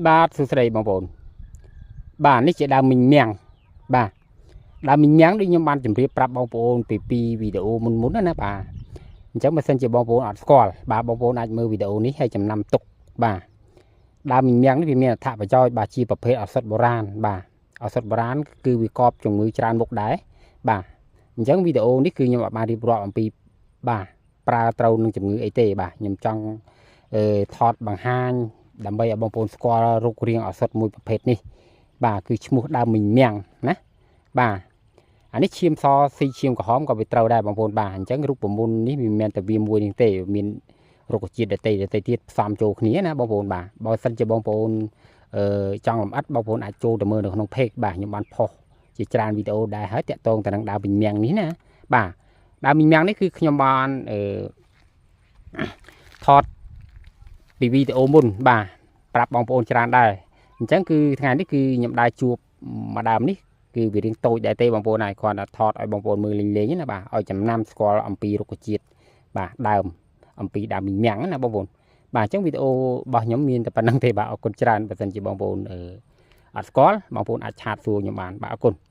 បាទសួស្តីបងប្អូនបាទនេះជាដើមមីងមៀងបាទដើមមីងមៀងដូចខ្ញុំបានជម្រាបប្រាប់បងប្អូនពីពីវីដេអូមុនមុនណាបាទអញ្ចឹងបើសិនជាបងប្អូនអត់ស្គាល់បាទបងប្អូនអាចមើលវីដេអូនេះហើយចំណាំទុកបាទដើមមីងមៀងនេះវាមានអត្ថប្រយោជន៍បាទជាប្រភេទឱសថបុរាណបាទឱសថបុរាណគឺវាកប់ជំងឺច្រើនមុខដែរបាទអញ្ចឹងវីដេអូនេះគឺខ្ញុំអត់បានរៀបរាប់អំពីបាទប្រើត្រូវនឹងជំងឺអីទេបាទខ្ញុំចង់អឺថតបង្ហាញដើម្បីឲ្យបងប្អូនស្គាល់រូបរាងឱសថមួយប្រភេទនេះបាទគឺឈ្មោះដើមមីងមៀងណាបាទអានេះឈាមសស៊ីឈាមក្រហមក៏វាត្រូវដែរបងប្អូនបាទអញ្ចឹងរូបមន្តនេះវាមិនមែនតែវាមួយនេះទេមានរុក្ខជាតិដតីដតីទៀតផ្សំចូលគ្នាណាបងប្អូនបាទបើសិនជាបងប្អូនអឺចង់លម្អិតបងប្អូនអាចចូលទៅមើលនៅក្នុង page បាទខ្ញុំបានផុសជាច្រើនវីដេអូដែរហើយតាក់ទងទៅនឹងដើមមីងមៀងនេះណាបាទដើមមីងមៀងនេះគឺខ្ញុំបានអឺថតពីវីដេអូមុនបាទប្រាប់បងប្អូនច្រើនដែរអញ្ចឹងគឺថ្ងៃនេះគឺខ្ញុំដែរជួបមួយដើមនេះគឺវារៀងតូចដែរទេបងប្អូនហើយគ្រាន់តែថតឲ្យបងប្អូនមើលលេងលេងណាបាទឲ្យចំណាំស្គាល់អំពីរុក្ខជាតិបាទដើមអំពីដើមមីងមៀងណាបងប្អូនបាទអញ្ចឹងវីដេអូរបស់ខ្ញុំមានតែប៉ុណ្្នឹងទេបាទអរគុណច្រើនបើសិនជាបងប្អូនអឺអត់ស្គាល់បងប្អូនអាចឆាតសួរខ្ញុំបានបាទអរគុណ។